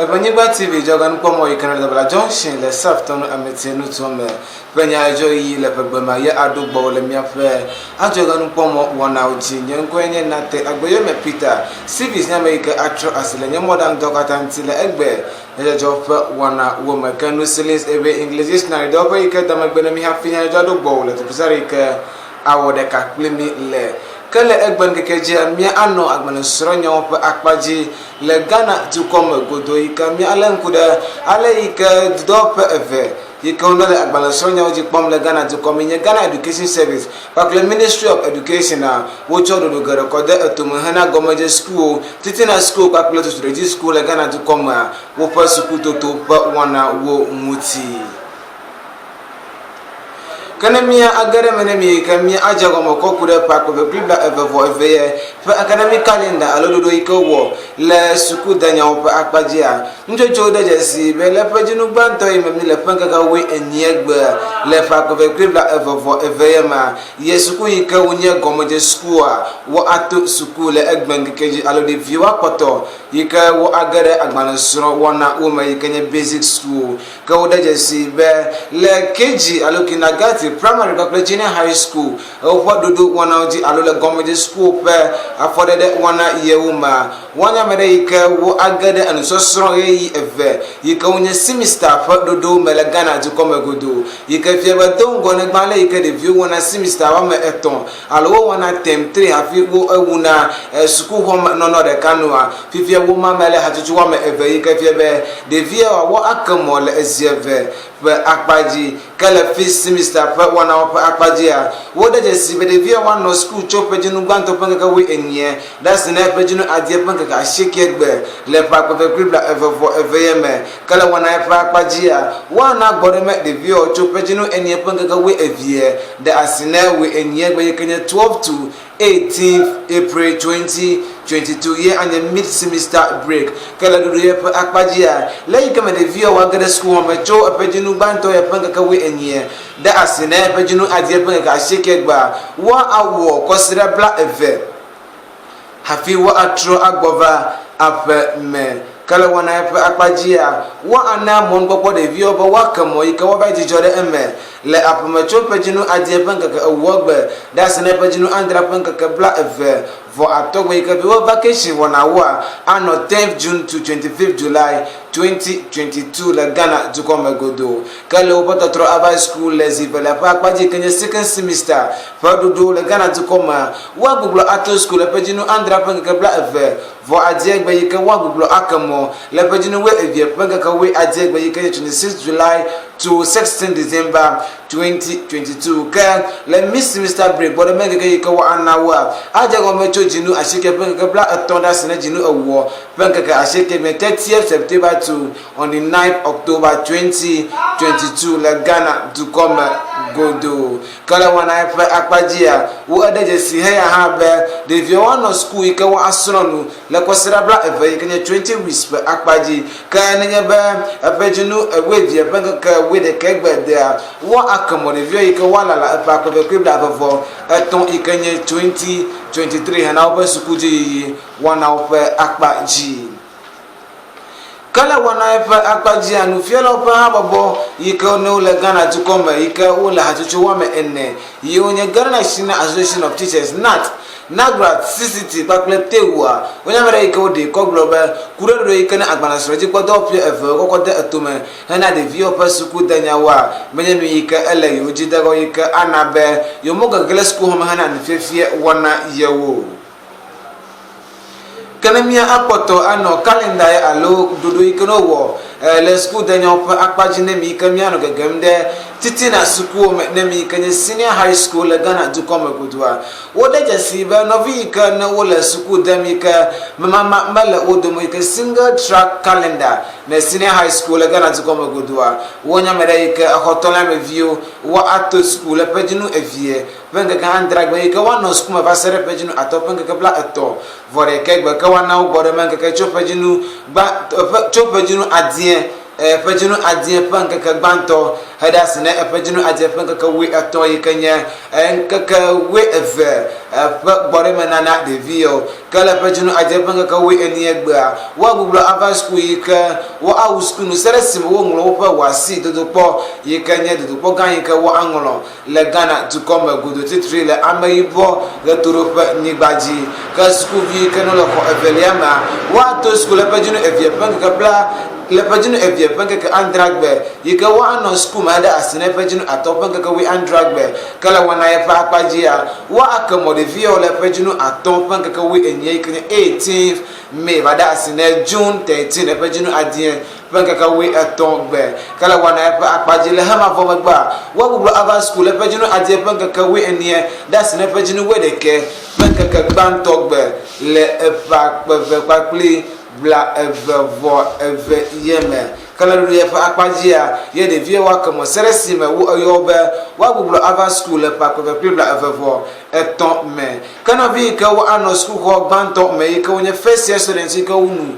Eʋenyigba TV dzɔganukpɔmɔ yi ke nɔ Dabla Junction le South Tɔnu Ameti nutoa me ƒe nyadzɔɣi le ƒegbe ma ye aɖo gbɔwò le míaƒe adzɔganukpɔmɔ wɔnawo dzi. Nye ŋkɔe nye Nate Agbeyome Peter. Civis nye ame yi ke atrɔ asi le nye mɔɖaŋudɔ katã ŋuti le egbe nyadzɔdzɔ ƒe wɔnawo me. Ke nusi Linz Ebe English Dictionary dɔwɔƒe yi ke da megbe na mí hafi nyadzɔdzɔ aɖo gbɔwò le teƒe yi ke awɔ ɖeka kpli mí le. Ke le egbe ŋkeke dzia, mía anɔ agbalẽsrɔ̃nyawo ƒe akpa dzi le Ghana dukɔ me godoo yi ke mía alé ŋku ɖe ale yi ke dudɔwɔƒe eve yi ke wonɔ le agbalẽsrɔ̃nyawo dzi kpɔm le Ghana dukɔ me nye Ghana Education Service kpakple Ministry of Education a wotsɔ ɖoɖo geɖe kɔ de etome hena gɔmedze sukuwo, titina sukuwo kpakple tutuɖedzi sukuwo le Ghana dukɔ mea woƒe sukutoto ƒe wɔnawo ŋuti. Ke ne mía age ɖe eme ne mi ke mía adze gɔme kɔ ku ɖe ƒe akpe eve kple bla eve vɔ eve ye ƒe academic calendar alo ɖoɖo yi ke wowɔ le sukudenyawo ƒe akpa dzia, nutsotsowo de dzesi be le ƒe dzinu gbãtɔ yi me mi le ƒe ŋkeke wui enyie gbe le ƒe akpe eve kple bla eve vɔ eve ye mea, ye suku yi ke wonye gɔmedze sukua wɔ ato suku le egbe ŋkeke dzi alo ɖeviwo akpɔtɔ yi ke wɔ age ɖe agbalẽsrɔ̃ wɔna wo me yi ke nye basic school. Ke wode dzesii be le KG alo kindergarten, primary kpakple junior high school woƒe ɖoɖo wɔnawo dzi alo le gɔmedze sukuwo ƒe afɔɖeɖe wɔna yewo mea, woanye ame ɖe yi ke wo age ɖe enusɔsrɔ̃ ɣeyiɣi eve yi ke wonye simista ƒe ɖoɖowo me le Ghana dukɔ me godoo. Yi ke fia be do ŋgɔ ne gbã ale yi ke ɖeviwo wɔna simista woame etɔ̃ alo wowɔna term tri hafi wo ewuna sukuxɔ me nɔnɔ ɖeka nua, Fifia wo ma me le hatsotso woame eve yi ke fia be ɖevia wòawɔ ake mɔ le ezi eve ƒe akpa dzi. Ke le fifth semester ƒe wɔnawo ƒe akpa dzia, wode dzesi be ɖevia woanɔ suku tso ƒedzinu gbãtɔ ƒe ŋkeke wui enyia ɖe asi na ƒedzinu adie ƒe ŋkeke asieke gbe le ƒe akpe eve kple bla eve vɔ eve ye me. Ke le wɔna ƒe akpa dzia, woana gbɔɖeme ɖeviawo tso ƒedzinu enyia ƒe ŋkeke wui evie ɖe asi na wui enyia gbe yi ke nye 12 to 18th April 2022 ye anye mid semester break. Ke le ɖoɖo ye ƒe akpa dzia, le yi ke me ɖeviwo woage ɖe sukuxɔ me tso eƒe dzinu gbãtɔ ye ƒe ŋkeke wui enyia ɖe asi na eƒe dzinu adie ƒe ŋkeke asieke gbea, woa awɔ kɔsiɖa bla eve hafi woa trɔ agbɔ va aƒe me. Ke le wɔna ye ƒe akpa dzia, woa ana mɔnukpɔkpɔ ɖeviwo be woake mɔ yi ke woava dzidzɔ ɖe eme Le aƒeme tso ƒedzinu adie ƒe ŋkeke ewoa gbe ɖe asi ne ƒedzinu adrea ƒe ŋkeke bla eve vɔ atɔ gbe yike viwo vacation wɔnawoa anɔ 10th June to 25th July 2022 le Ghana dukɔ me godoo. Ke le woƒe tɔtrɔ ava suku le zi velia ƒe akpa dzi yike nye second semester ƒe ɖoɖo le Ghana dukɔ mea, woa gbuglɔ ato suku le ƒedzinu adrea ƒe ŋkeke bla eve vɔ adie gbe yike woa gbuglɔ ake mɔ le ƒedzinu wui evie ƒe ŋkeke wui adie gbe yike nye 26 July to 16 December 2022. Ke le mid semester break gbɔ ɖe me ŋkeke yike woa ana woa adze gɔme tso dzinu asieke ƒe ŋkeke bla etɔ̃ ɖe asi ne dzinu ewoa ƒe ŋkeke asieke me 30th September to on the 9th October 2022 le Ghana dukɔ me godoo. Ke le wɔna ƒe akpa dzia, wo eɖe dzesi heya hã be ɖeviawo anɔ suku yi ke woasrɔ̃ nu le kɔsiɖa bla eve yi ke nye 20 weeks ƒe akpa dzi. Ke nenye be eƒe dzinu wuievie ƒe ŋkeke wuiɖekɛ gbe dea, woake mɔ ɖeviawo yi ke woalala eƒe akpe eve kple blaeve vɔ etɔ̃ yi ke nye 2023 hena woƒe sukudziyiyi wɔnawo ƒe akpa dzi. Ke le wɔna eƒe akpa dzia, nufialawo ƒe habɔbɔ yi ke ne wole Ghana dukɔ me yi ke wole hatsotso woame ene yi wonye Ghana National Association of Teachers, GNAT, NAGRAT, CCT kpakple TEWUA, wonye ame ɖe yi ke woɖee kɔ gblɔ be ku ɖe ɖoɖo yi ke ne agbalẽsrɔ̃dzikpɔdɔwɔƒe eve wokɔkɔ de etome hena ɖeviwo ƒe sukudenyawoa menye nu yi ke ele yewo dzi de ge o yi ke ana be yewomegage le sukuxɔme hena nufiafia wɔna yewo o. Ke ne mía akpɔtɔ anɔ kalenda ya alo ɖoɖo yi ke ne wowɔ le sukudenyawo ƒe akpa dzi ne mi yi ke míanɔ gegem ɖe titina sukuwo me ne mi yi ke nye senior high school le Ghana dukɔ me godoa, wode dzesii be nɔvi yi ke ne wole suku dem yi ke memama mele wo dome yi ke single track calendar ne senior high school le Ghana dukɔ me godoa, wonye ame ɖe yi ke exɔtɔleameviwo woato suku le ƒedzinu evie ƒe ŋkeke adrea gbe yi ke woanɔ suku me va se ɖe ƒedzinu atɔ̃ ƒe ŋkeke bla etɔ̃ vɔ ɖekɛ gbe ke woana wo gbɔɖeme ŋkeke tso ƒedzinu gba ƒe tso ƒedzinu adie. Eƒe dzinu adie ƒe ŋkeke gbãtɔ heɖe asi ne eƒe dzinu adie ƒe ŋkeke wuietɔ̃ yi ke nye ŋkeke wuieve ƒe gbɔɖeme nana ɖeviwo. Ke le ƒe dzinu adie ƒe ŋkeke wuienyi egbea, woagbugbɔ ava suku yi ke woawu suku nu se ɖe esime woŋlɔ woƒe wɔasi dodokpɔ yi ke nye dodokpɔ gã yi ke woaŋlɔ le Ghana dukɔ me godo titri le ameyibɔ ɣetoɖoƒe nyigba dzi. Ke sukuvi yi ke nɔ le xɔ evelia mea, woato suku le ƒe dzinu evea ƒe ŋkeke bla le ƒe dzinu evea ƒe ŋkeke adrea gbe yi ke woanɔ suku me aɖe asi ne ƒe dzinu atɔ̃ ƒe ŋkeke wuiadrea gbe. Ke le wɔna ye ƒe akpa dzia, woake mɔ ɖeviawo le ƒe dzinu atɔ̃ ƒe ŋkeke wuienyi yi ke nye 18th May va ɖe asi ne June 13 eƒe dzinu adie ƒe ŋkeke wuietɔ̃ gbe. Ke le wɔna eƒe akpa dzi le hema vɔ megbea, woagbugbɔ ava suku le ƒe dzinu adie ƒe ŋkeke wuienyi ɖe asi ne ƒe dzinu wuiɖekɛ ƒe ŋkeke gbãtɔ gbe le eƒe akpe eve kpakple 22 ye me. Ke le ɖoɖo eƒe akpa dzia, ye ɖevia woake mɔ se ɖe si me wo eyɔ wo be woagbugbɔ ava suku le ƒe akpe eve kple 23 me. Ke nɔvi yi ke woanɔ sukuxɔ gbãtɔ me yi ke wonye first year students yi ke wonu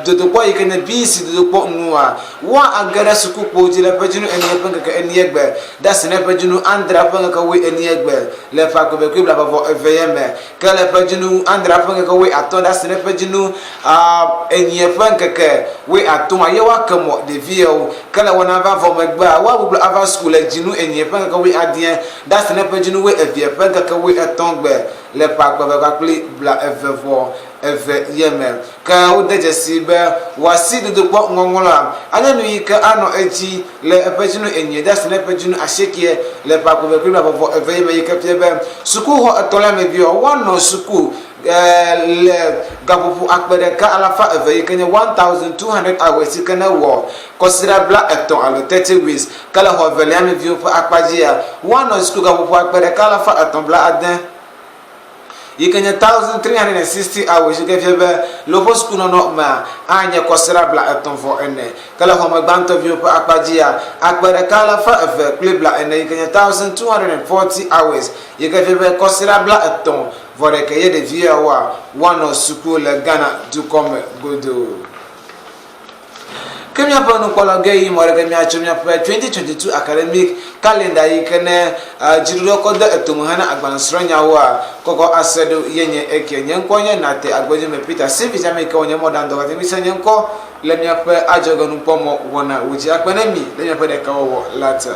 dodokpɔ yi ke nye BEC dodokpɔ nua, woage ɖe sukukpo dzi le ƒe dzinu enie ƒe ŋkeke enie gbe ɖe asi ne ƒe dzinu adrea ƒe ŋkeke wuienie gbe le ƒe akpe eve kple 22 ye me. Ke le ƒe dzinu adrea ƒe ŋkeke wuiatɔ̃ ɖe asi ne ƒe dzinu enyie ƒe ŋkeke wuiatɔ̃a ye woake mɔ ɖeviawo. Ke le wɔna va vɔ megbea, woagbugbɔ ava suku le dzinu enyie ƒe ŋkeke wuiadẽ ɖe asi ne ƒe dzinu wuievie ƒe ŋkeke wuietɔ̃ gbe le ƒe akpe eve kpakple 22 ye me. Ke wode dzesii be wòasi dodokpɔ ŋɔŋlɔa anye nu yi ke anɔ edzi le eƒe dzinu enyie de asi ne eƒe dzinu asiekie le ƒe akpe eve kple 22 ye me yi ke fia be sukuxɔ etɔ̃lia me viwo woanɔ suku le gaƒoƒo 1200 yi ke nye 1200 hours yi ke ne wɔ kɔsiɖa 30 alo 30 weeks. Ke le xɔ evelia me viwo ƒe akpa dzia, woanɔ suku gaƒoƒo 1370 yi ke nye 1360 hours yi ke fia be le woƒe sukunɔnɔ mea, anye kɔsiɖa 34. Ke le xɔme gbãtɔ viwo ƒe akpa dzia, 1240 yi ke nye 1240 hours yi ke fia be kɔsiɖa 30 ye ɖeviawoa woanɔ suku le Ghana dukɔ me godoo. Ke míaƒe nukpɔla ge yi mɔ ɖe ke míatso míaƒe 2022 academic calendar yi ke ne dziɖuɖua kɔ de etome hena agbalẽsrɔ̃nyawoa kɔkɔ ase ɖo ye nye eke. Nye ŋkɔ nye Nate Agbedzi me Peter Sylvie Ame yi ke wɔ nye mɔɖaŋudɔwɔlavi mise nye ŋkɔ le míaƒe adzɔgenukpɔmɔ wɔna wo dzi akpe ne mi le míaƒe ɖekawɔwɔ la ta.